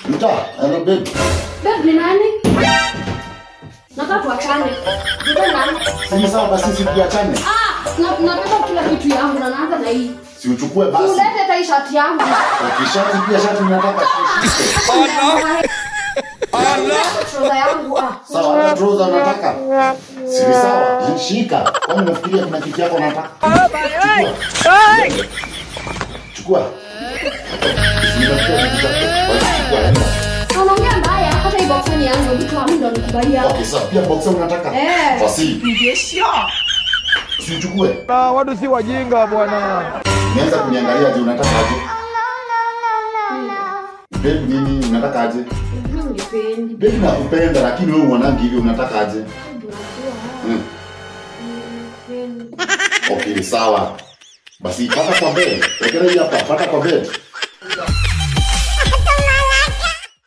Mta, hello babe. Babe ni nani? Nataka tuachane. Mta nani? Sema sawa basi sisi tuachane. Ah, napenda kila kitu yangu na naanza na hii. Si uchukue basi. Ulete hata hii shati yangu. Okay, shati pia shati unataka shike. Allah. Allah. Trouser yangu ah. Sawa, hata trouser unataka. Si sawa, shika. Kwani unafikiria kuna kitu yako unataka? Chukua. Unaongea mbaya, hata hii boxer ni yangu, mtu wa mimi ndo nikubalia. Okay, sawa, pia boxer unataka? Basi. Si uchukue. Ah, watu si wajinga bwana. Nianza kuniangalia je, unataka aje? Babe nini unataka aje? Unipendi. Babe nakupenda lakini wewe uonangi hivi unataka aje? Okay, sawa. Basi pata kwa bed. Wekelea hapa, pata kwa bed.